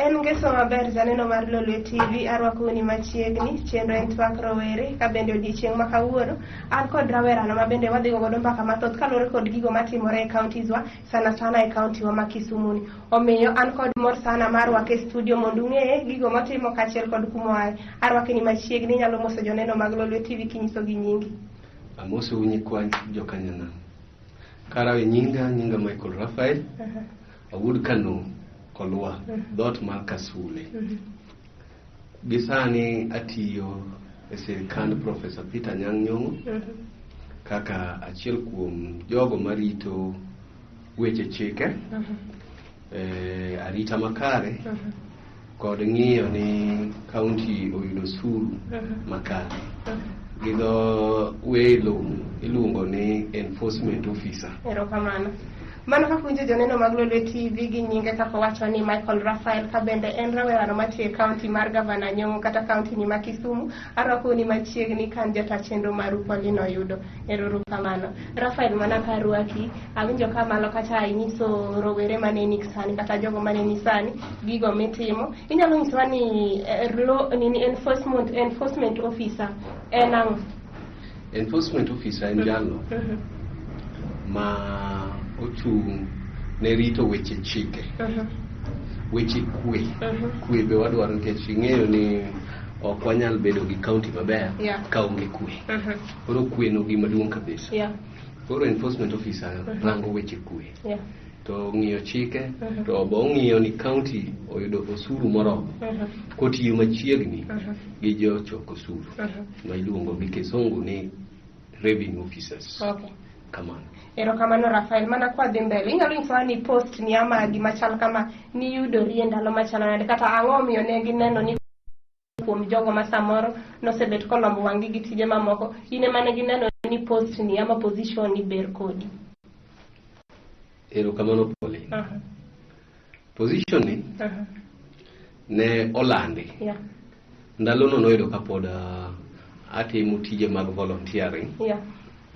En ngeso maber janeno mar Lolwe TV, arwakou ni machiegni, chenro en twak rowere, ka bende odiechieng' ma kawuono, an kod rawerano ma bende wadhi go godo mbaka mathoth kaluwore kod gigo matimore e counties wa, sana sana e county wa ma Kisumu ni. Omiyo an kod mor sana mar rwake e studio mondo ung'eye gigo motimo kaachiel kod kumoaye. Arwake ni machiegni, inyalo moso joneno mag Lolwe TV kinyisogi nyingi. Amosou nyikwa jokanyanam. Karawe nyinga, nyinga Michael Raphael, awuod Kano Kolwa, dhoot mar Kasule. Gi sani atiyo e sirkand Professor Peter Anyang' Nyong'o kaka achiel kuom jogo marito weche chike, arita makare kod ng'iyo ni kaunti oyudo osuru makare. Gi dho welo iluongo ni enforcement officer. Erokamano. Mano kaka winjo joneno mag Lolwe TV gi nyinge kaka owacho ni Michael Raphael ka bende en rawerano matiyo e kaunti mar Gavana Nyong'o kata kaunti ni ma Kisumu. Arwakou ni machiegni ka an jata chenro maru Pauline Oyudo. Ero kamano. Raphael mana ka arwaki, awinjo ka malo kacha inyiso rowere maneni sani kata jogo maneni sani gigo mitimo. Inyalo nyisowa ni nini enforcement officer en ang'o? Enforcement officer en jalno ma ochung' ne rito weche chike, weche kwe. Kwe be wadwaro nikech ing'eyo ni ok wanyal bedo gi county maber ka onge kwe. Koro kwe no gima duong' kabisa. Koro enforcement officer rango weche kwe to ng'iyo chike to be ong'iyo ni county oyudo osuru moromo kotiyo machiegni gi jochok osuru ma iluongo gi kisungu ni revenue officers. Kamano. Erokamano Rafael, mana kwa dhi mbele, inyalo nyisowa ni post ni ama gima chal kama niyudori e ndalo machalo nade kata ang'o omiyo ne gineno ni kuom jogo ma samoro nosebet kolombo wang'gi gi tije mamoko, in ema ne gineno ni post ni ama position ni ber kodi? Erokamano Pauline. Position ni ne olandi. Ndalono noyudo kapod atimo tije mag volunteering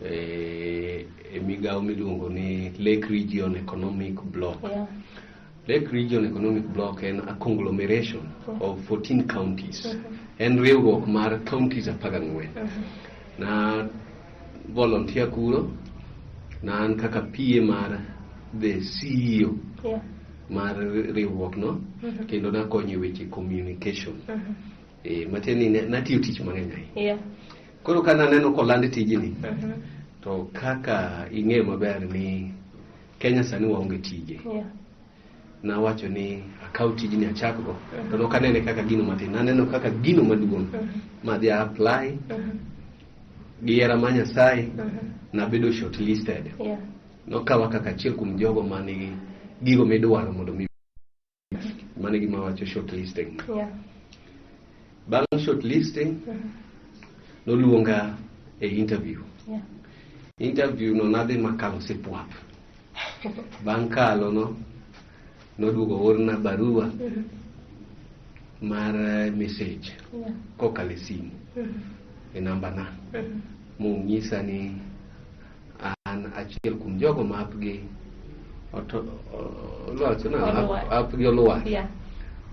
e migawo miluongo ni Lake Region Economic Block. Lake Region Economic Block en a conglomeration of 14 counties. En riwruok mar counties 14. Na volunteer kuro, na an kaka PA mar the CEO mar riwruok no, kendo nakonyo e weche communication. Matiende ni natiyo tich mang'eny ahinya. Koro ka naneno koland tijni, to kaka ing'eyo maber ni Kenya sani waonge tije. Nawacho ni akaw tijni achakgo, to nok anene kaka gino matin, naneno kaka gino maduong' madhi a apply gi hera mar Nyasaye, nabedo shortlisted. Nokawa kaka achiel kuom jogo manigi gigo midwaro mondo mi mano e gima wacho shortlisting. Bang' shortlisting, noluonga e interview. Interview no nadhi makalo sipwap. Bang' kalo no, noduogo orna barua mar message kokalo e simu e namba na monyisa ni an achiel kuom jogo ma apgi apgi olwar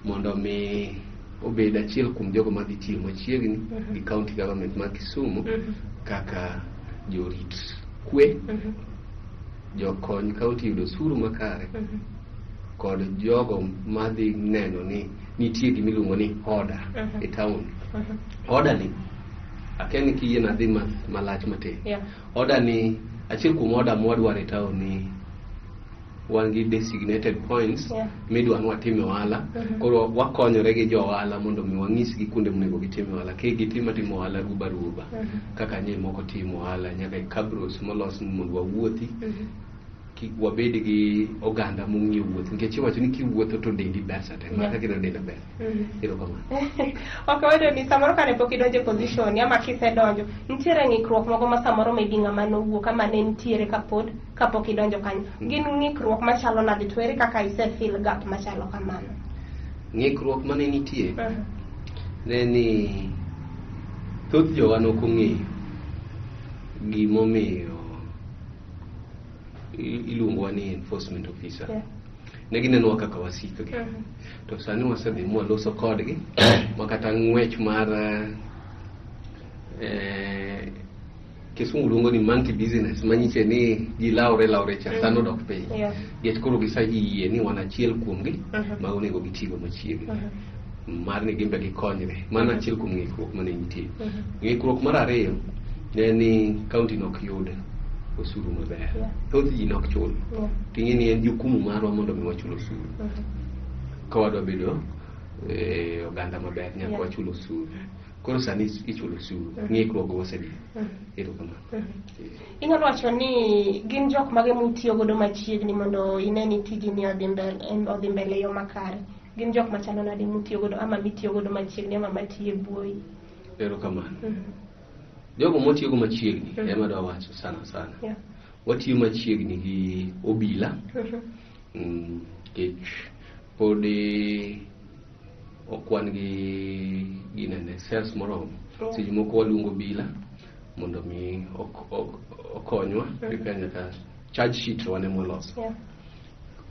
mondo mi obed achiel kuom jogo madhi tiyo machiegni gi county government ma Kisumu kaka jorit kwe, jokony county yudo osuru makare kod jogo madhi neno ni nitie gima iluongo ni order e town. Order ni akia ni kiyie nadhi malach matin. Order ni achiel kuom order mwadwaro e town ni wan gi designated points midwa ni watime ohala. Koro wakonyore gi jo ohala mondo mi wanyisgi kuonde monego gitime ohala. Kik gitim atima ohala ruba ruba kaka nye moko timo ohala nyaka e cabros molos ni mondo wawuothi. Kik wabed gi oganda mong'iyo wuoth nikech iwacho ni kiwuotho to dendi ber sate ma kaka ineno denda ber. Erokamano. Ok awedo ni samoro kane pok idonjo e position ama kisedonjo nitiere ng'ikruok moko ma samoro maybe ng'ama nowuok ama ne nitiere kapod kapok idonjo kanyo. Gin ng'ikruok machalo nade to ere kaka ise fill gap machalo kamano? Ng'ikruok mane nitie ne ni thoth jowa nok ong'eyo gimomiyo iluongowa ni enforcement officer. Ne ginenowa kaka wasikgi. To sani wasedhi mwaloso kodgi ma kata ng'wech mar kisungu luongo ni monkey business manyiche ni ji lawre lawre cha sani odok piny. Nikech koro giseyie ni wan achiel kuomgi ma onego gitigo machiegni. Mar ni gin be gikonyre. Mano achiel kuom ng'ikruok mane nitie. Ng'ikruok mar ariyo ne ni kaunti nok yud osuru maber. Thoth ji nok chul. Ting'e ni en jukumu marwa mondo mi wachul osuru. Ka wadwa bedo oganda maber nyaka wachul osuru. Koro sani ichulo osuru. Ng'ikruok go wasedhi. Erokamano. Inyalo wacho ni gin jok mage mutiyo godo machiegni mondo ine ni tiji ni odhi mbele e yo makare? Gin jok machalo nade mutiyo godo ama mitiyo godo machiegni ama matiyo e buoyi? Erokamano. Jogo mwatiyogo machiegni ema adwa wacho sana sana. Watiyo machiegni gi obila nikech podi ok wan gi ginene cells moromo. Seche moko waluongo obila mondo mi okonywa prepare nyaka charge sheet wan ema waloso.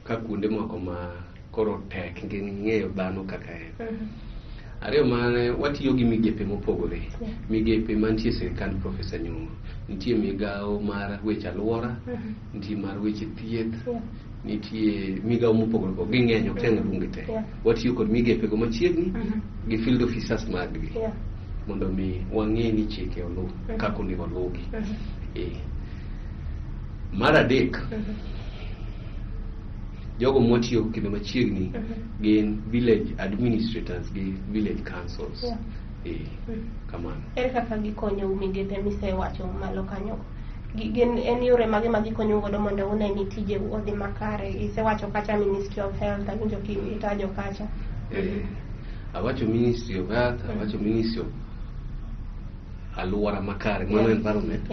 Ka kuonde moko ma koro tek ng'eyo dhano kaka en. Ariyo mane watiyo gi migepe mopogore. Migepe mantie e sirkand Professor Nyong'o. Nitie migawo mar weche alwora, nitie mar weche thieth, nitie migawo mopogore opogore. Ging'eny ok ang' aluong gi te. Watiyo kod migepe go machiegni gi field officers mag gi mondo mi wang'e ni chike oluw kaka onego oluwgi. Mar adek, jogo mwatiyo kendo machiegni gin village administrators gi village councils. Kamano. Ere kaka gikonyou migepe misewacho malo kanyo? Gin en yore mage ma gikonyou godo mondo une ni tijeu odhi makare? Isewacho kacha Ministry of Health, awinjo kitajo kacha. Awacho Ministry of Health, awacho Ministry of Alwora makare, mano environment.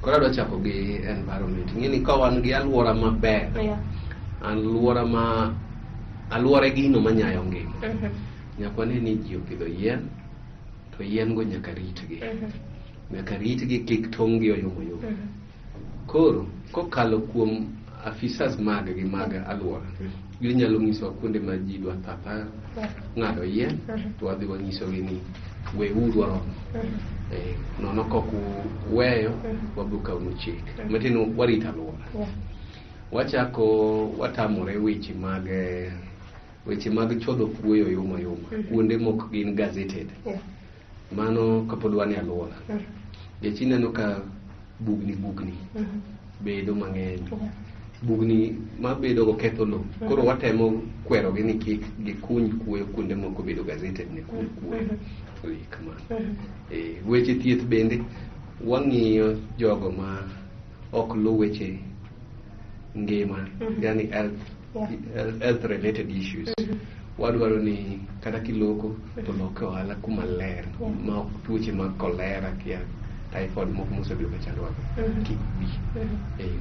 Koro adwa chako gi environment. Ing'e ni ka wan gi alwora maber, alwora ma alwora e gino manyayo ngima. Nyaka wane ni ji opidho yien, to yien go nyaka ritgi. Nyaka ritgi kik tong' gi oyom oyom. Koro kokalo kuom afisas mag gi mag alwora, ginyalo nyisowa kuonde ma ji dwa thapa ng'ado yien, to wadhi wanyisogi ni weuru oromo. Nono kok uweyo, wabiro kawonu chik. Matiende ni warito alwora. Wachako watamore weche mag weche mag chodho kuoyo oyuma oyuma kuonde mok gin gazetted. Mano kapod wan e alwora. Nikech ineno ka bugni bugni bedo mang'eny. Bugni mabedo go ketho lowo. Koro watemo kwerogi ni kik gikuny kuoyo kuonde mok obedo gazetted ne kunyo kuoyo. Kamano. Weche thieth bende wang'iyo jogo ma ok luw weche ngima, yani health related issues. Wadwaro ni kata kiloko to lok e ohala kuma ler ma ok tuoche mag kolera kia typhoid moko mosebedo ka chandowa kik bi.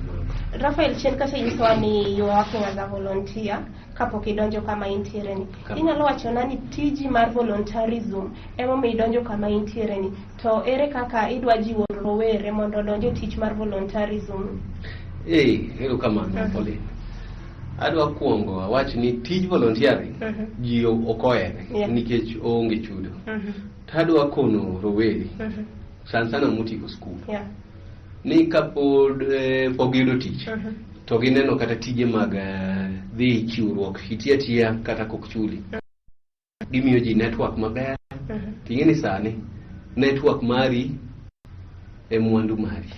Mago. Raphael, chien kacha inyisowa ni you are working as a volunteer kapok idonjo kama intiere ni. Inyalo wachona ni tiji mar volunteerism emomiyo idonjo kama intiere ni. To ere kaka idwa jiwo rowere mondo odonj e tich mar volunteerism? Erokamano Pauline. Adwa kuongo awach ni tij volunteering ji ok ohere nikech oonge chudo. To adwa kono rowere sana sana motieko skul ni kapod pok giyudo tich to gineno kata tije mag dhi chiwruok itiyo atiya kata kok chuli. Gimiyo ji network maber. Ting'e ni sani network mari e mwandu mari.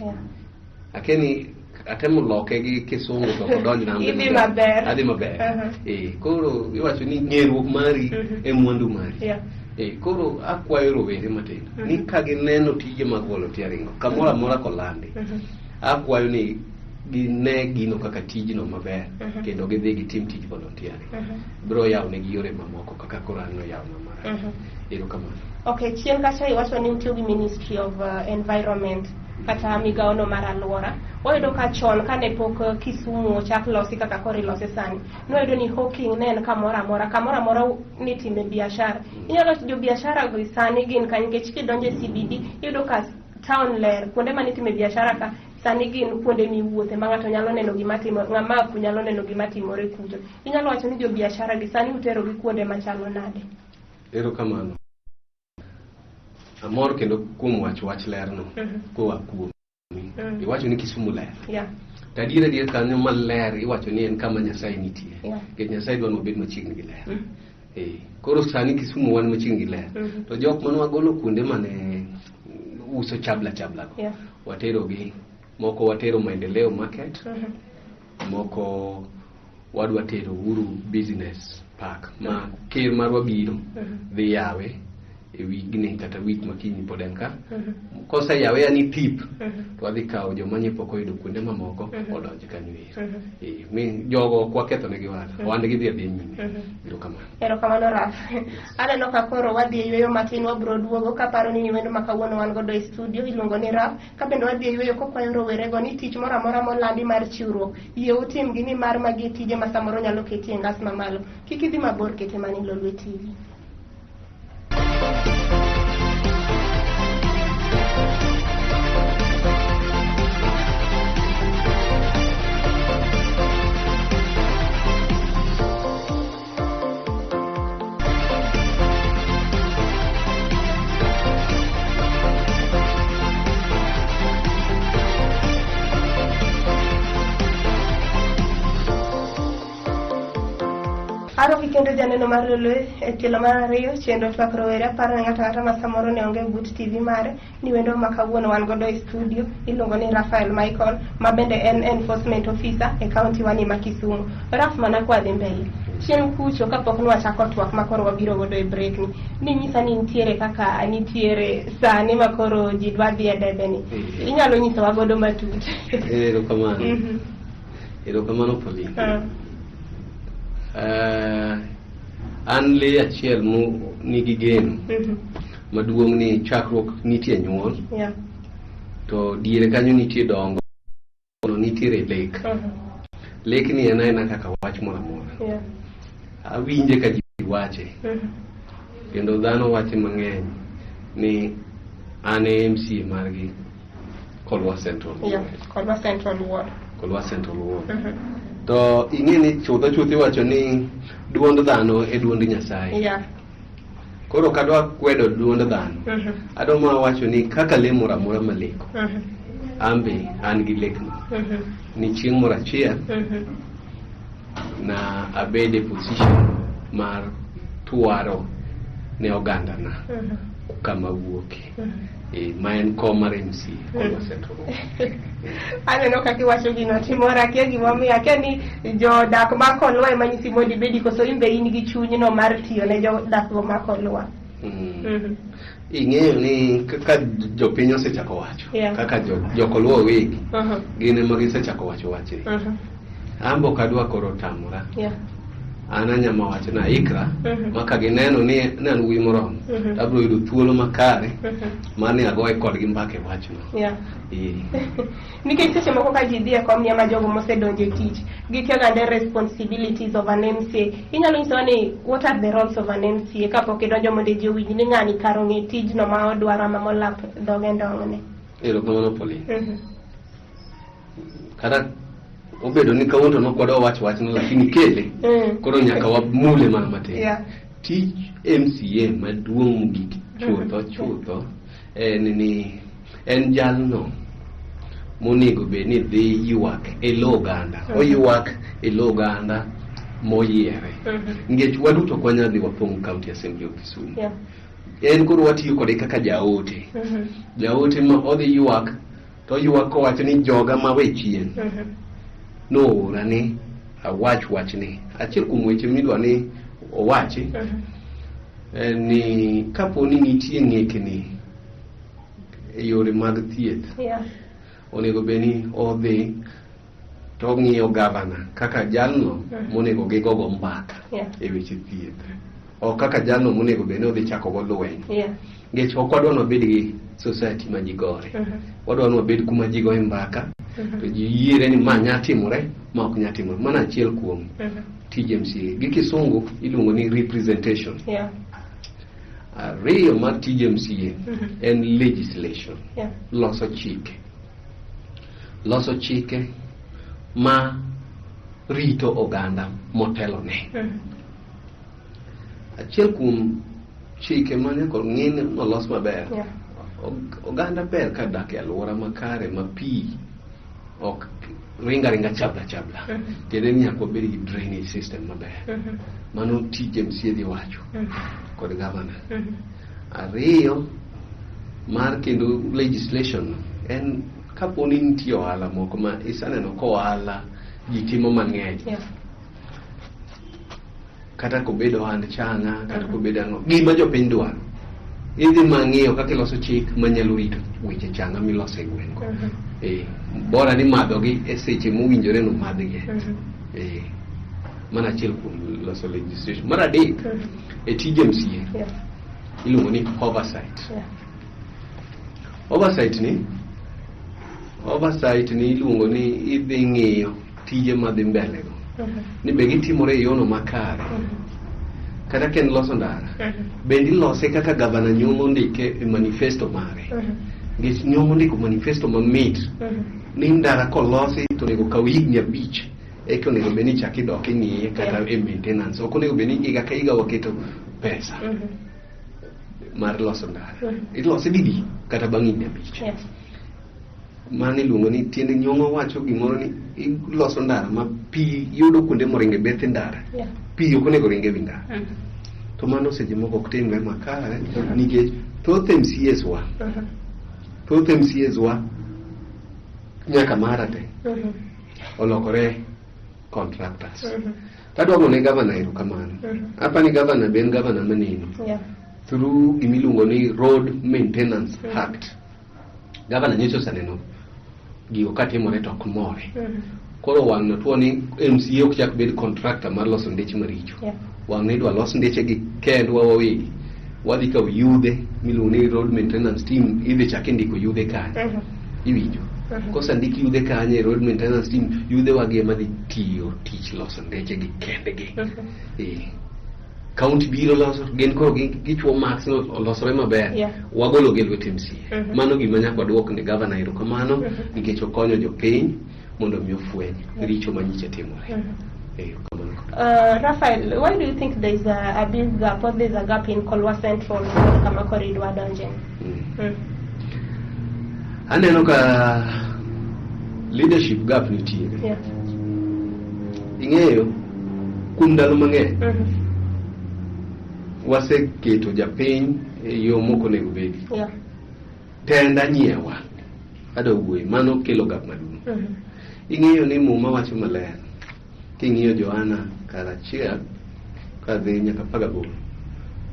Akia ni atemo loke gi kisungu to ok odonjna. Idhi maber. Adhi maber. Koro iwacho ni ng'eruok mari e mwandu mari. Koro akwayo rowere matindo ni ka gineno tije mag volunteering go kamoro amora kolandi, akwayo ni gine gino kaka tijno maber kendo gidhi gitim tij volunteering. Biro yawo negi yore mamoko kaka koro an noyawona mara. Erokamano. Okay, chien kacha iwacho ni utiyo gi Ministry of Environment kata migawo no mar alwora. Wayudo ka chon kane pok Kisumu ochak losi kaka koro ilose sani, nwayudo ni hawking ne en kamoro amora, kamoro amora nitime biashara. Inyalo jo biashara go sani gin kanye nikech kidonjo e CBD iyudo ka town ler, kuonde manitime biashara ka Sani gin kuonde miwuothe ma ng'ato nyalo neno gima timore, ng'ama aku nyalo neno gima timore kucho. Inyalo wacho ni jobiashara gi sani utero gi kuonde machalo nade? Erokamano. Amor kendo kuom wacho wach lerno koa kuomi. Iwacho ni Kisumu ler. To adier adier kanyo maler iwacho ni en kama Nyasaye nitie. Nikech Nyasaye dwa ni wabed machiegni gi ler. Koro sani Kisumu wan machiegni gi ler. To jok mane wagolo kuonde mane uso chabla chabla go. Watero gi moko watero Maendeleo Market. Moko wadwa tero Uhuru Business Park ma ker marwa biro dhi yawe e wigni kata wik makinyi pod en ka. Koseyawe yani pip to wadhi kawo joma nye pok oyudo kuonde mamoko odonj kanyo ero. Mi jogo ok waketho negi ohala, ohandgi dhi adhiya nyime. Erokamano. Erokamano Raf. Aneno ka koro wadhi e yueyo matin wabro duogo kaparo ni wendo ma kawuono wan godo e studio iluongo ni Raf. Ka bende wadhi e yueyo kokwayo rowerego ni tich moro amora molandi mar chiwruok, yie utimgi nimar magi e tije ma samoro nyalo keti e ngas mamalo. Kik idhi mabor kete mana e Lolwe TV. Aroki kendo janeno mar Lolwe e tielo mar ariyo chenro twak rowere aparo ni ng'ato ang'ata ma samoro ne onge but TV mare ni wendo ma kawuono wan godo e studio iluongo ni Raphael Michael ma bende en enforcement officer e county wani ma Kisumu. Raf mana kwa dhi mbele. Chien kucho kapok nwachako twak ma koro wabiro godo e break ni, ninyisa ni nitiere kaka nitiere sani ma koro ji dwa dhi e debe ni. Inyalo nyisowa godo matut. Erokamano. Erokamano Pauline. An lee achiel mo nigi geno maduong' ni chakruok nitie nyuol to diere kanyo nitie dongo nitiere lek. Lek ni en aena kaka wach moro amora. Awinje ka ji wache kendo dhano wache mang'eny ni an e MCA margi Kolwa Central Ward. Kolwa Central Ward. Kolwa Central Ward. To ing'e ni chutho chutho iwacho ni duond dhano e duond Nyasaye. Koro ok adwa kwedo duond dhano. Adwa mana wacho ni kaka lee moro amora maleko, an be an gi lekno. Ni chieng' moro achiel na abed e position mar twaro ne ogandana kama wuoke. Ma en kom mar MCA Kolwa Central Ward. Aneno kaka iwacho gino timore, akia gimomiyo, akia ni jodak ma Kolwa ema nyisi mondo ibedi koso in be in gi chunyno mar tiyo ne jodak go ma Kolwa. Ing'eyo ni kaka jopiny osechako wacho, kaka jokolwa owegi, gin ema gisechako wacho wachni. An be ok adwa koro tamora. An anyama wacho ni aikra ma ka gineno ni an wuoyi moromo, to abiro yudo thuolo makare mar ni agoye kodgi mbaka e wachno. Nikech seche moko ka ji dhi e kom ni ama jogo mosedonjo e tich, gikia gande responsibilities of an MCA. Inyalo nyisowa ni what are the roles of an MCA kapok idonjo mondo ji owinj ni ng'ani kar ong'e tijno ma odwaro ama molap dhoge ndong'ne. Erokamano Pauline. Kata obedo ni kawuono to nok wadwa wacho wachno lakini kele koro nyaka wamule mana matin. Tij MCA maduong' mogik chutho chutho en ni en jalno monego bed ni dhi ywak e lo oganda. Oywak e lo oganda moyiere. Nikech waduto ok wanyal dhi wapong' County Assembly of Kisumu. En koro watiyo kode kaka jaote. Jaote ma odhi ywak to oywak kowacho ni joga ma we chien noora ni awach wachni. Achiel kuom weche midwa ni owachi en ni kapo ni nitie ng'ikni e yore mag thieth, onego bed ni odhi to ong'iyo gavana kaka jalno monego gigogo mbaka e weche thieth, ok kaka jalno monego bed ni odhi chakogo lweny. Nikech ok wadwa ni wabed gi society ma ji gore. Wadwa ni wabed kuma ji goye mbaka to ji yiere ni ma nya timore, ma ok nya timore. Mano achiel kuom tij MCA. Gi kisungu iluongo ni representation. Ariyo mar tij MCA en legislation, loso chike. Loso chike ma rito oganda motelone. Achiel kuom chike ma nyaka ng'i ni olos maber. Oganda ber ka dak e alwora makare ma pi ok ringa ringa chabla chabla. Tiende ni nyaka wabed gi drainage system maber. Mano tij MCA dhi wacho kod gavana. Ariyo mar kendo legislation en kapo ni nitie ohala moko ma isaneno ka ohala ji timo mang'eny. Kata kobedo ohand chang'a, kata kobedo ang'o, gima jopiny dwaro. Idhi mang'iyo kaka iloso chik manyalo rito weche chang'a miloso e gweng' go. Bora ni madhogi e seche mowinjore no madhgie. Mano achiel kuom loso legislation. Mar adek, e tij MCA iluongo ni oversight. Oversight ni iluongo ni idhi ng'iyo tije madhi mbele go. Ni be gitimore e yono makare. Kata ka en loso ndara, bende ilose kaka gavana Nyong'o ondike e manifesto mare. Nikech Nyong'o ondiko manifesto mamit ni ndara kolosi to onego kaw higni 5 eka onego bed ni ichak idok ing'iye kata e maintenance. Ok onego bed ni higa ka higa waketo pesa mar loso ndara. Ilose didi kata bang' higni 5. Mano iluongo ni tiende Nyong'o wacho gimoro ni iloso ndara ma pi yudo kuonde moringe bethe ndara. Pi ok onego ring e wi ndara. To mano seche moko ok timre makare nikech thoth MCAs wa thoth MCAs wa nyaka mara te olokore contractors. Tadwa gone gavana erokamano. Apa ni gavana be en gavana maneno through gimiluongo ni Road Maintenance Act. Gavana nyocha oseneno gigo katimore to ok more. Koro wang' notuo ni MCA ok chak bed contractor mar loso ndeche maricho. Wang' ni idwa los ndeche gi kendwa wawegi. Wadhi kawo yudhe miluongo ni road maintenance team, idhi chak indiko yudhe kanyo. Iwinjo? Kosendik yudhe kanyo e road maintenance team, yudhe wagi ema dhi tiyo tich loso ndeche gi kendgi. County biro loso, gin koro gichuo marks no olosore maber. Wagolo gi e lwet MCA. Mano gima nyaka waduok ne gavana erokamano nikech okonyo jopiny mondo mi ofweny richo manyiche timore. Erokamano. Raphael, why do you think there's a big gap or there's a gap in Kolwa Central kama koro idwa donje? Aneno ka leadership gap nitiere. Ing'eyo, kuom ndalo mang'eny waseketo japiny e yo mok onego bedi. Tenda nyiewa. Adwa wuoye, mano kelo gap maduong'. Ing'eyo ni Muma wacho maler. King'iyo Johana kar 1 kadhi nyaka 18,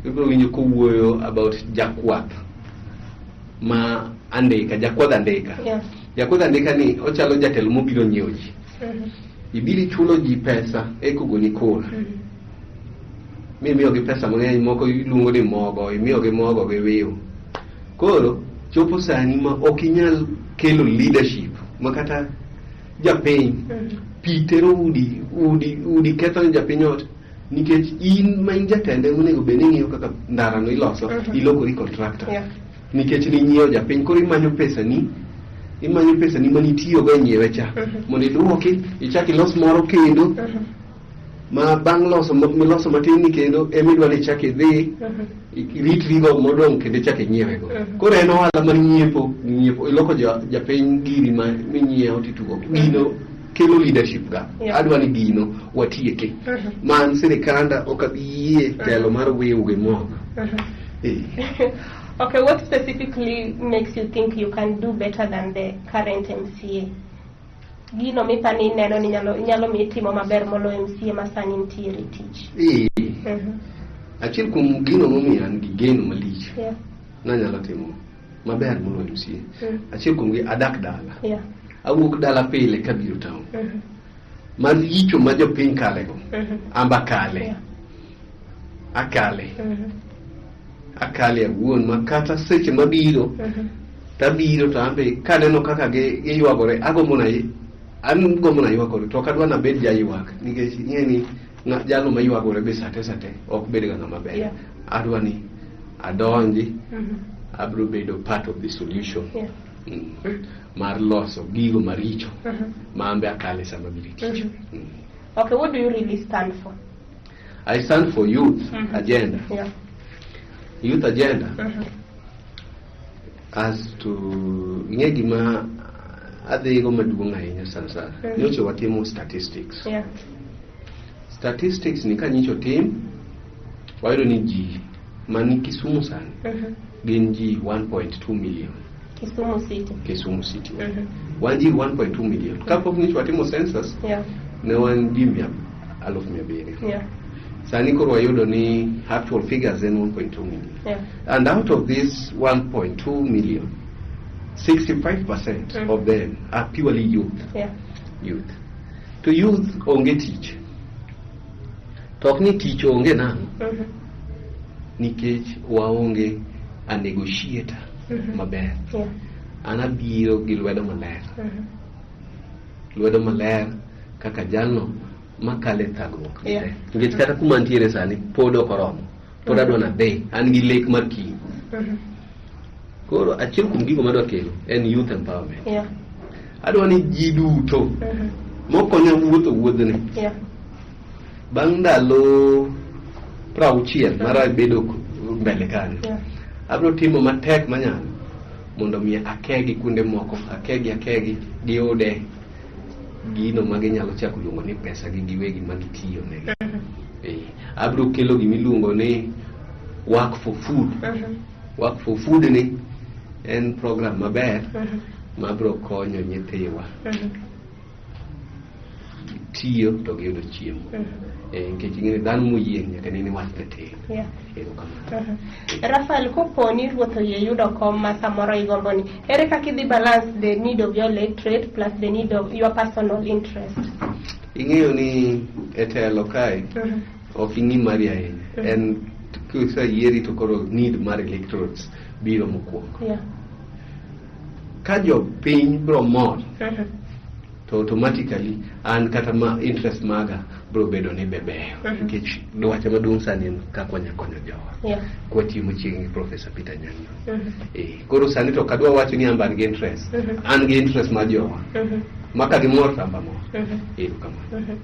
ibiro winjo kowuoyo about jakwath ma andika, jakwadh andika. Jakwadh andika ni ochalo jatelo mobiro nyiewo ji. Ibiro ichulo ji pesa eka ogoni kura. Mimiyogi pesa mang'eny, moko iluongo ni mogo, imiyogi mogo gi wiu. Koro chopo sani ma ok inyal kelo leadership ma kata japiny pi tero udi, udi, udi ketho ne japiny ot nikech in ma in jatende onego bed ni ing'iyo kaka ndara no iloso, ilokori contractor. Nikech ninyiewo japiny, koro imanyo pesani, imanyo pesani manitiyogo e nyiewe cha mondo iduoki, ichak ilos moro kendo ma bang' loso miloso matin ni kendo ema idwa ni ichak idhi iritrigo modong' kendo ichak inyiewego. Koro en ohala mar nyiepo, nyiepo iloko japiny giri ma minyiewo titugo. Gino kelo leadership gap. Adwa ni gino watieke. Man sirikanda ok abi yie telo mar wiu gi mogo. Okay, what specifically makes you think you can do better than the current MCA? Gino mipani ineno ni nyalo mi timo maber moloyo MCA ma sani nitiere e tich. Achiel kuom gino momiyo an gi geno malich nanyalo timo maber moloyo MCA. Achiel kuom gi adak dala. Awuok dala pile kabiro town. Maricho ma jopiny kalego. Amba kale. Akale. Akale awuon ma kata seche mabiro tabiro to ambe kaneno kaka giywagore agombo na an gombo na ywagore to ok adwa nabed jaywak nikech ing'e ni jalo maywagore be sate sate ok bed ga ng'ama ber. Adwa ni adonji, abiro bedo part of the solution. Mar loso gigo maricho ma ambe akale sama biro tich. Okay, what do you really stand for? I stand for youth agenda. Youth agenda as to ing'e gima adhigo maduong' ahinya sana sana. Nyocha watimo statistics. Statistics ni ka nyicho tim, wayudo ni ji mani Kisumu sani gin ji 1.2 million. Kisumu City. Kisumu City. Wan ji 1.2 million. Kapok nyicho watimo census, ne wan ji 700,000. Sani koro wayudo ni actual figures en 1.2 million. And out of this 1.2 million, 65% of them are purely youth. Youth. To youth onge tich. To ok ni tich onge nang'o, nikech waonge a negotiator maber. An abiro gi lwedo maler. Lwedo maler kaka jalno makale thagruok. Nikech kata kuma antiere sani pod ok oromo. Pod adwa nadhi. An gi lek mar kiny. Koro achiel kuom gigo madwa kelo en youth empowerment. Adwa ni ji duto mokonya wuotho wuodhni bang' ndalo 60 mar bedo mbele kanyo, abiro timo matek manyalo mondo mi akegi kuonde moko, akegi akegi giyude gino ma ginyalo chako luongo ni pesa gi giwegi ma gitiyo negi. Abiro kelo gimiluongo ni work for food. Work for food ni en program maber mabiro konyo nyithiwa tiyo to giyudo chiemo. Nikech ing'e ni dhano moyieng' nyaka ne ni wachne tin. Erokamano. Rafael, kopo ni ruoth oyie yudo kom ma samoro igombo ni, ere kaka idhi balance the need of your electorate plus the need of your personal interest? Ing'eyo ni e telo kae ok ing'i mari ahinya. En kiseyieri to koro need mar electorates biro mokwongo. Ka jopiny biro mor to automatically an kata ma interest maga biro bedo ni bebeyo. Nikech dwacha maduong' sani en kaka wanya konyo jowa. Kwatiyo machiegni gi Professor Peter Anyang' Nyong'o. Koro sani to ok adwa wacho ni an be an gi interest. An gi interest mar jowa. Ma ka gimor to an be amor. Erokamano.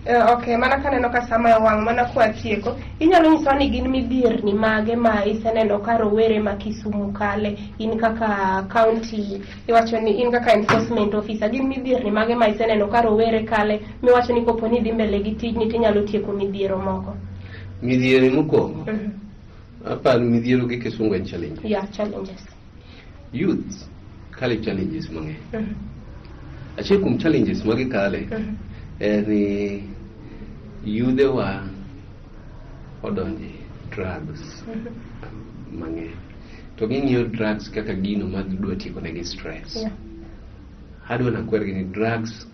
Okay, mana kaneno ka sama wang' mana kwatieko, inyalo nyisowa ni gin midhierni mage ma iseneno ka rowere ma Kisumu kale, in kaka county, iwacho ni in kaka enforcement officer, gin midhierni mage ma iseneno ka rowere kale, miwacho ni kopo ni idhi mbele gi tijni tinyalo tieko midhiero moko? Midhiero mokwongo, aparo midhiero gi kisungu en challenge. Yeah, challenges. Youths kale challenges mang'eny. Achiel kuom challenges ma gikale en ni yudhewa odonje drugs mang'eny. To ging'iyo drugs kaka gino ma dwa tieko negi stress. Adwa nakwergi ni drugs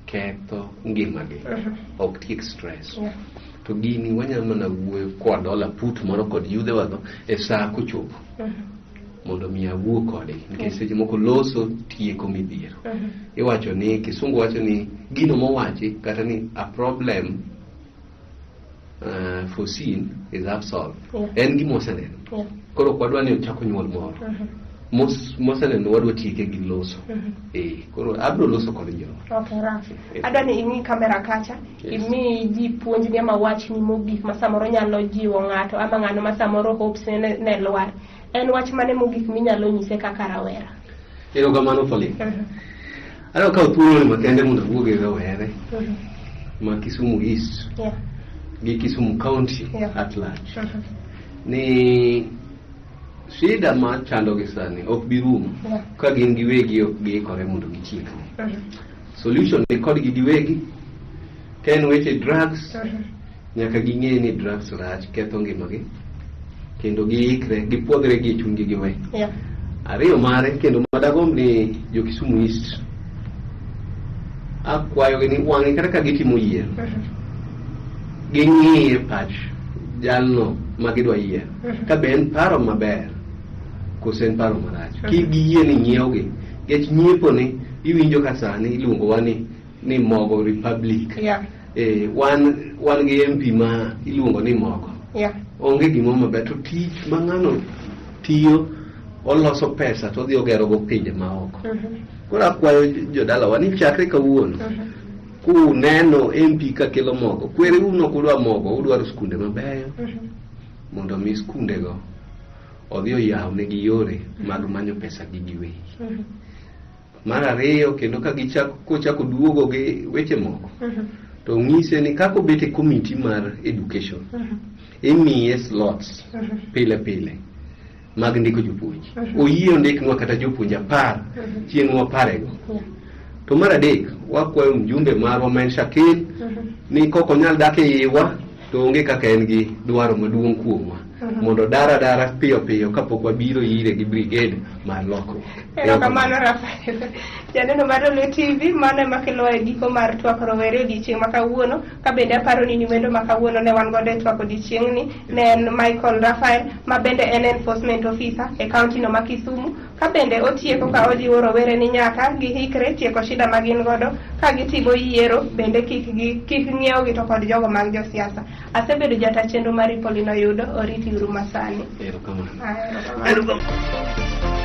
ketho ngimagi, ok tiek stress. To gini wanyalo mana wuoyo kwa dola put moro kod yudhewago e saa kochopo mondo mi awuo kodgi nikech seche moko loso tieko midhiero. Iwacho ni kisungu wacho ni gino mowachi kata ni a problem foreseen is half solved. En gima waseneno. Koro ok wadwa ni ochak onyuol moro. Moseneno wadwa tieke gi loso. Koro abiro loso kod jowa. Okay, Rafi. Adwa ni ing'i kamera kacha, imi ji puonjni ama wachni mogik ma samoro nyalo jiwo ng'ato ama ng'ano ma samoro hopes ne lwar. En wach mane mogik minyalo nyise kaka rawera? Erokamano Pauline. Adwa kawo thuoloni makende mondo awuo gi rowere ma Kisumu East gi Kisumu County at large. Ni shida ma chandogi sani ok bi rumo ka gin giwegi ok giikore mondo gitiek. Solution ni kodgi giwegi. Ka en weche drugs, nyaka ging'e ni drugs rach, ketho ngimagi, kendo giikre, gipuodhre gi e chunygi giwe. Ariyo mare kendo madagomb ni jo Kisumu East akwayogi ni wang'e kata ka gitimo yiero, ging'iye pach jalno ma gidwa yiero ka be en paro maber koso en paro marach. Kik giyie ni nyiewgi, nikech nyiepo ni iwinjo ka sani iluongowa ni Mogo Republic. Wan gi MP ma iluongo ni Mogo. Onge gimoro maber to tich ma ng'ano tiyo Oloso pesa to odhi ogerogo pinje maoko. Koro akwayo jodalawa ni chakre kawuono kuneno MP ka kelo mogo, kwere un ok udwa mogo, udwaro skunde mabeyo mondo mi skundego odhi oyaw negi yore mag manyo pesa gi giwegi. Mar ariyo kendo ka gichako kochako duogo gi weche moko to ng'ise ni kaka obet e committee mar education imiye slots pile pile mag ndiko jopuonj. Oyie ondiknwa kata jopuonj 10 chieng' mwaparego. To mar adek, wakwayo mjumbe marwa ma en Shakil ni kok onyal dak e iwa to onge kaka en gi dwaro maduong' kuomwa mondo dara dara piyo piyo kapok wabiro ire gi brigade mar lokruok. Erokamano Rafael. Janeno mar Lolwe TV, mano ema kelowa e giko mar twak rowere odiechieng' ma kawuono. Ka bende aparo ni wendo ma kawuono ne wan godo e twak odiechieng'ni ne en Michael Rafael, ma bende en enforcement officer e kaunti no ma Kisumu. Ka bende otieko ka ojiwo rowere ni nyaka gihikre tieko shida ma gin godo ka gitimo yiero bende kik gi kik ng'iewogi to kod jogo mag josiasa. Asebedo jata chenro mari Pauline Oyudo, oriti uru masani. Erokamano. Ah, erokamano. Erokamano.